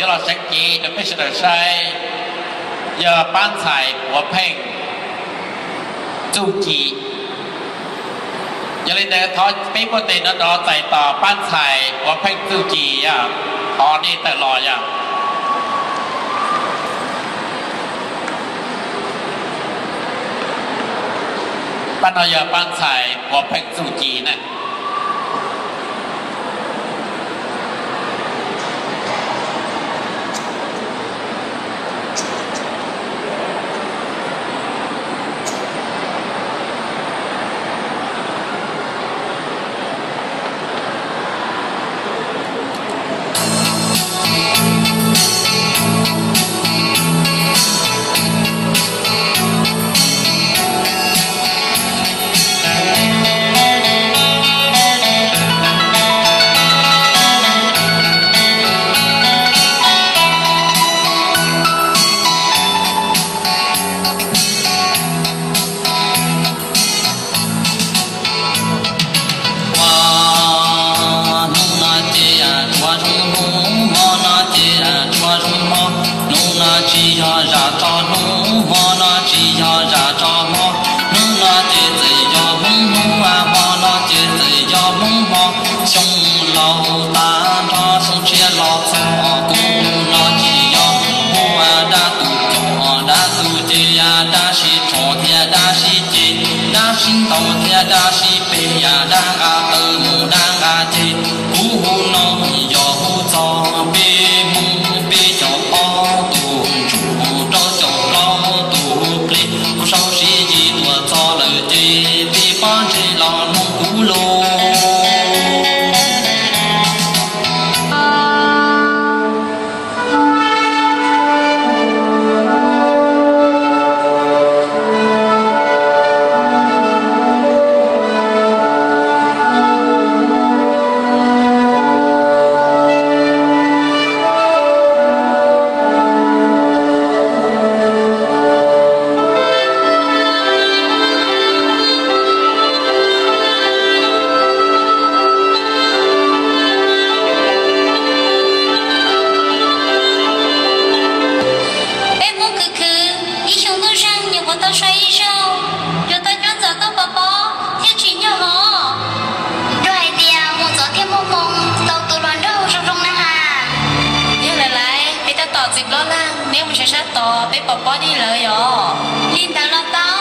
los seev cev rau peb sawv daws saib, yog pab ntxhais puav pheej txuj ci. Yog li ntawd thov peb muab tes no rov txais tos pab ntxhais puav pheej txuj ci, thov nej tawm los yom. Pab no yog pab ntxhais puav pheej txuj ci na. Hnub no ces tsuas zoo hnub, hmo no ces tsuas zoo hmo. Hnub no tsis yog zam txog hnub, hmo no tsis yog zam txog hmo. Hnub no ces txawm yog Hmoob hnub, hmo no ces txawm yog Hmoob hmo. Xyoo laus tag nrho xyoo tshiab los txog, kuv no tsis yog hua dab tus cov, dab tus ces dab sib tsho thiab dab sib ceg, dab sib ntaus thiab dab sib peg, dab nqa taw mus dab nqa ceg. Kuv hu no yog hu txog peb Hmoob peb caug ob tug ntsuj rau caum plaub tug plig, kuv sau sib yig tuaj txog lawm ces peb pob ntseg los mloog kuv lus. Peb Hmoob khwv khwv, ib xyoo ntuj zeeg nyuam qhuav tau so ib zaug, yuav tau cuab ntxov koj pov pob thiaj tsim nyog hov. Yog hais tias mus ntxov thiaj muaj hmoo tau tus hluas nraug zoo zoo na has. Yog lawm lauj, peb tab tom txiv plaub leeg, neb mus sab sab tod peb pov pob nej lawv yom. Li ntawd los tau.